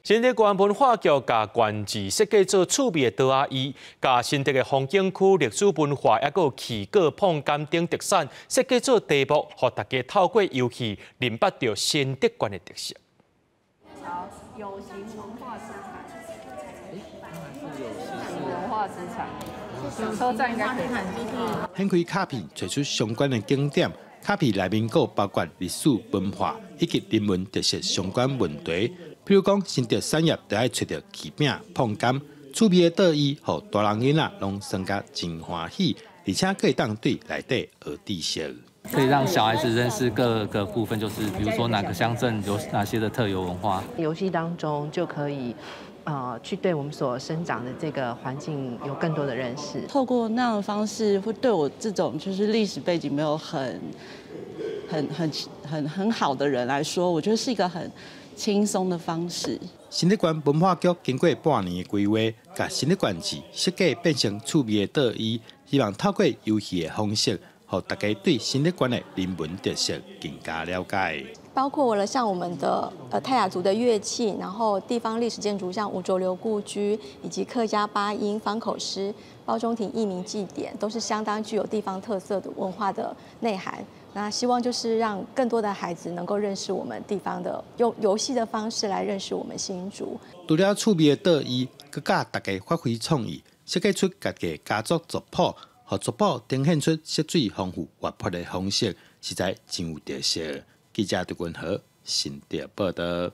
新竹縣文化局共縣志設計做趣味的桌仔椅，共新竹的風景區歷史文化，抑閣有氣果、椪柑等特產設計做題目，予大家透過遊戲認捌著新竹縣的特色。有形文化資產，文化資產，車站應該可以。掀開卡片，揣出相關的景點。卡片內面閣包括歷史文化以及人文特色相關問題。比如講，新竹產業就愛揣著柿餅、椪柑，趣味的桌椅，予大人囡仔攏耍甲真歡喜，而且閣會當對內底學知識。可以讓小孩子認識各個部分，就是比如說哪個鄉鎮有哪些的特有文化。遊戲當中就可以，去對我們所生長的這個環境有更多的認識。透過那樣的方式，會對我這種就是歷史背景沒有很、很、很、很很好的人來說，我覺得是一個很輕鬆的方式。新竹縣文化局經過半年的規劃，共新竹縣志設計變成趣味的桌椅，希望透過遊戲的方式，予大家對新竹縣的人文特色更加了解。包括了像我們的泰雅族的樂器，然後地方歷史建築，像吳濁流故居，以及客家八音、方口獅、褒忠亭義民祭典，都是相當具有地方特色的文化的內涵。那希望就是讓更多的孩子能夠認識我們地方的，用遊戲的方式來認識我們新竹。除了趣味的桌椅，閣教大家發揮創意，設計出家己家族族譜，予族譜呈現出色水豐富活潑的方式，實在真有特色。記者杜君和新竹報道。